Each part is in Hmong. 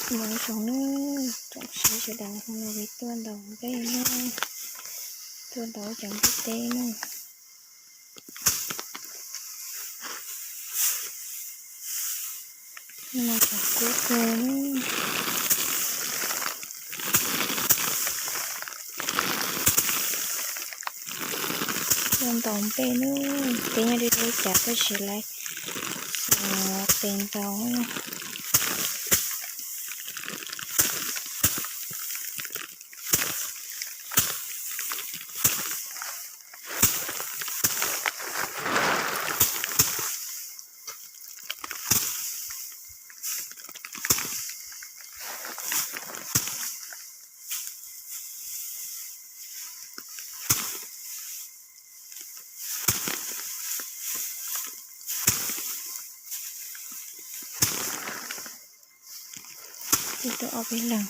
Nyob zoo nawb, tsoom saib sawv daws, hnub no peb tuaj ntaus nplej nawb, tuaj ntaus cov nplej teb nawb. Hnub no tshav kub kawg nawb. Tuaj ntaus nplej nawb, peb nyob deb deb cas tab sis lawv tes ntaus. Ib tug ob peb leeg.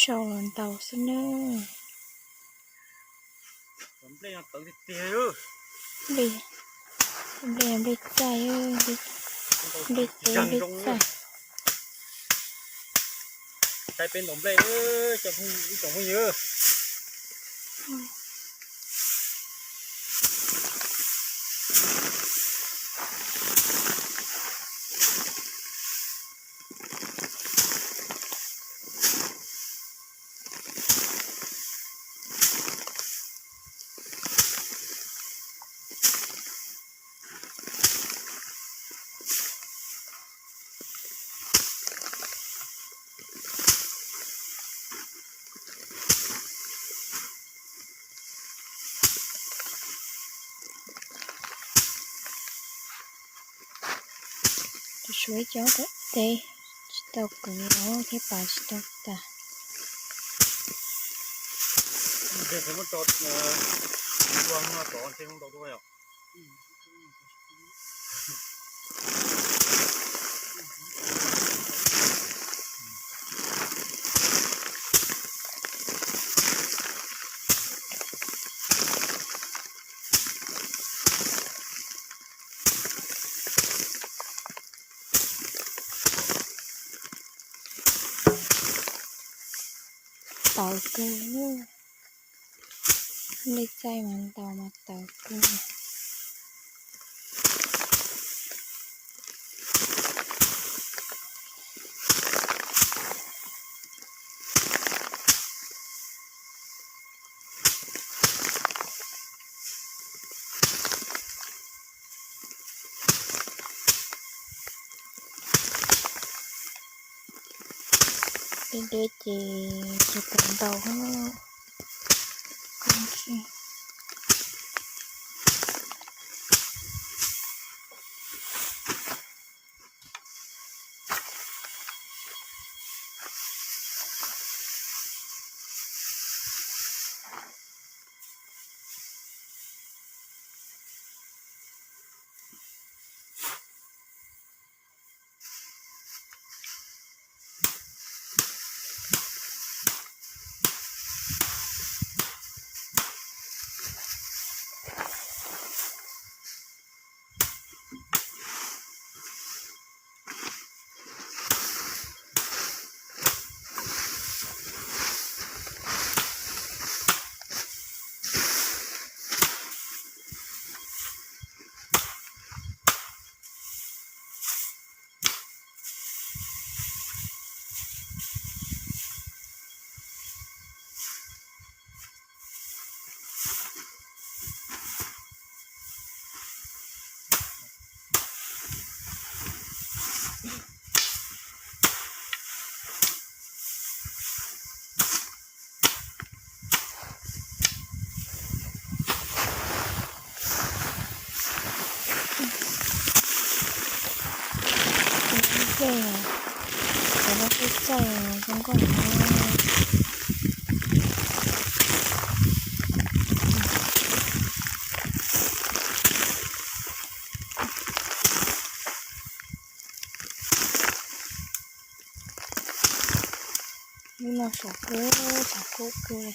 Sau los ntaus xwb nawb. Nplej, nplej txaij, nplej teb nplej txaij. Saib peb ntaus nplej, ib tsoom phooj ywg. Tus suav ib co tom teb tsis tau kwv los thiab pas tsis tau tas. Tawv kawg, nplej txaij mas ntaus mas tawv kawg. Deb deb ces tsis tau ntaus. Cov no peb txaij zoo nkauj heev. Sav kub, sav kub kawg li.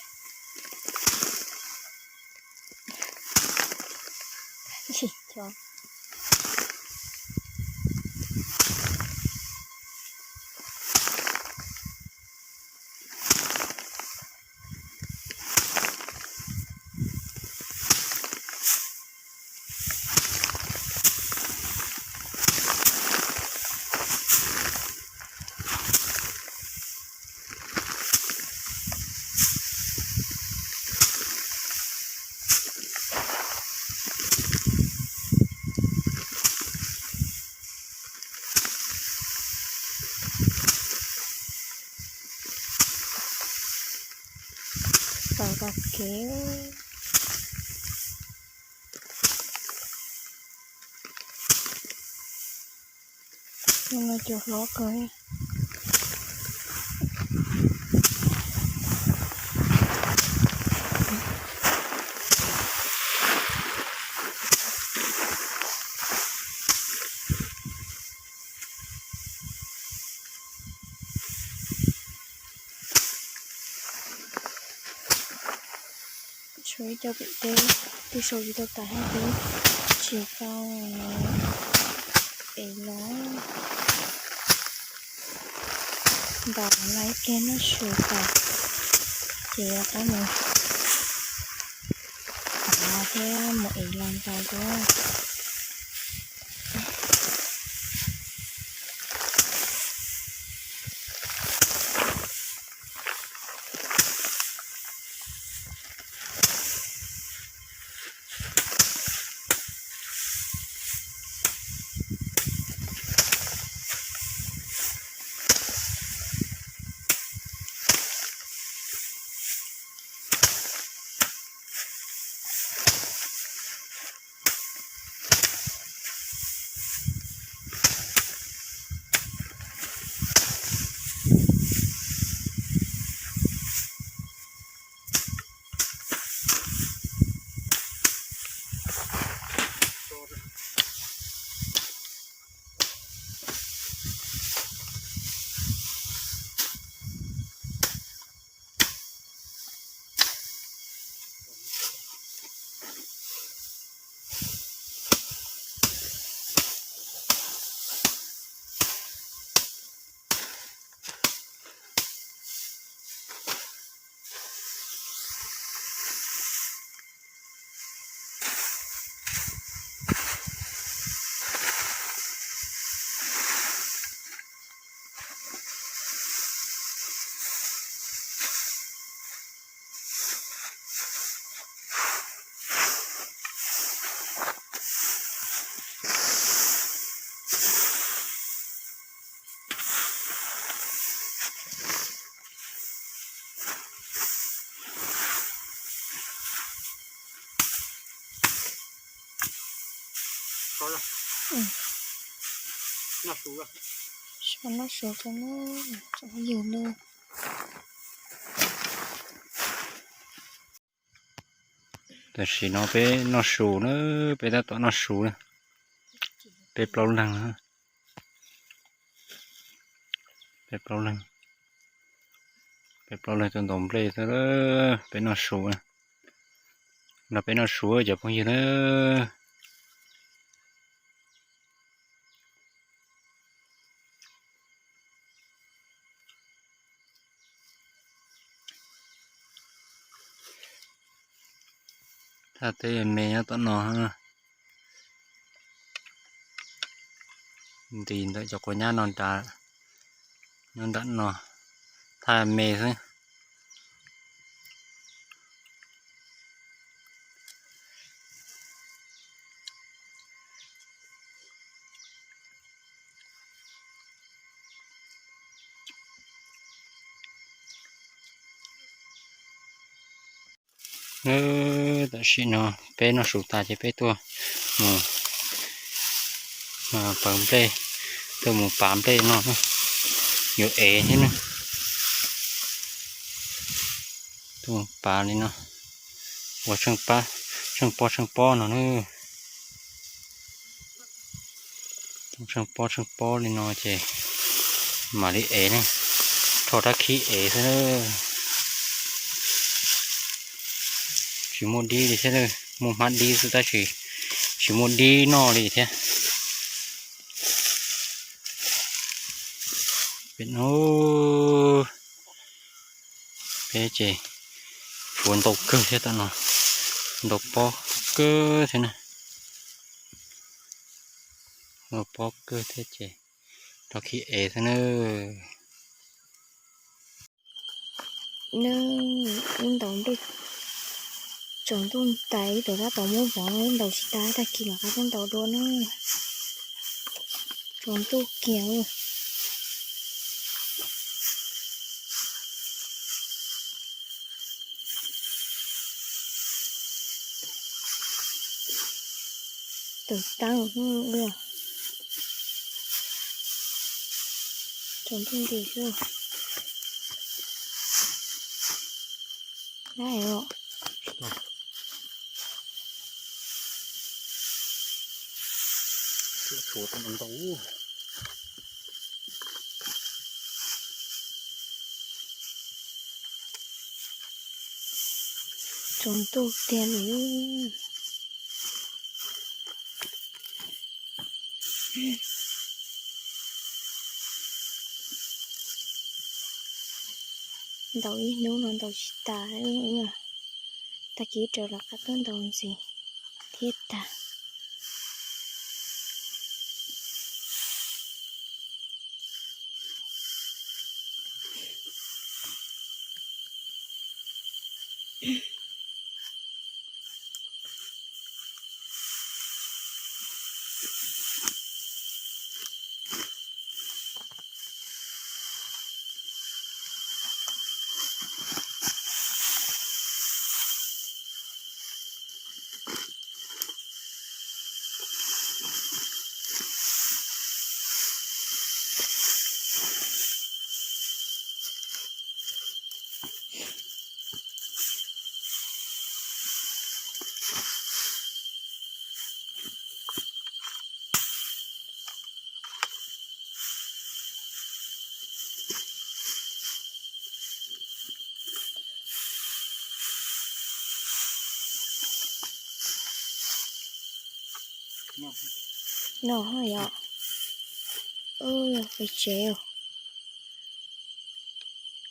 Tau tau kev. Tus no cua hlob kawg. Tshuav ib co pem teb, twb sau tsis tau tas thiab, twb tsis tau ev los. Ntam no ib pliag noj su tas ces rov qab mus av thiab mus ev los ntaus dua. Sau noj su rau na, tsoom phooj ywg na. Tam sim no peb noj su na, peb tab tom noj su na, peb plaub leeg, peb plaub leeg, peb plaub leeg tuaj ntaus nplej xwb, peb noj su na, nrog peb noj su cov phooj ywg na. Thaj teb me nyob tom no, nti ntawm cov quav nyab no nrad, nyob nram no, thaj me xwb. Tam sim no peb noj su tas ces peb tuaj mus pawv nplej, tuaj mus pav nplej no, yuav ev thiab na. Tuaj mus pav li no, ua tsheej pob tsheej pob no na. Tsheej pob tsheej pob li no ces mam li ev ne. Rho rab khib ev xwb na. Tsis muaj dib li thiab, muaj hmab dib xwb tab sis tsis muaj dib noj li thiab. Peb ces fuav ntau kawg thiab tam no, ntau pob kawg thiab na. Ntau pob kawg thiab ces rho khib ev xwb na. Nws ib ntaus ntuj, tsaus ntuj ntais ib tus tab tom muab vov, ntaus tsis tas, tag kis mam rov qab tuaj ntaus dua na. Tsaus ntuj kiag. Tawm taab, tsaus ntuj nti xwb. Tsaus ntuj tiag li. Ntaus ib hnub no ntaus tsis tas, tag kis rov qab tuaj ntaus ntxiv thiab tag. No yog peb tsev.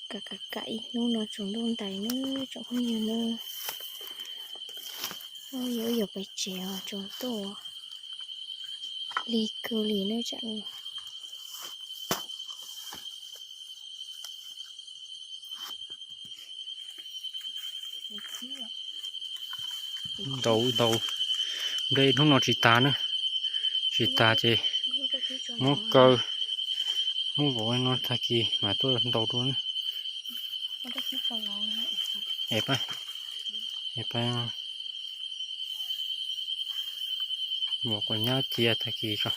Kam kam kam ib hnub no tsaus ntuj ntais nawb tsoom phooj ywg nawb. Yuav yuav peb tsev os, tsaus ntuj lig kawg li nawb tsam no. Ntaus ntaus nplej hnub no tsis tas na, tsis tas ces muab kaw, muab vov no tag kis mam tuaj ntaus dua na. Es pab, es pab vov quav nyab cia tag kis tso.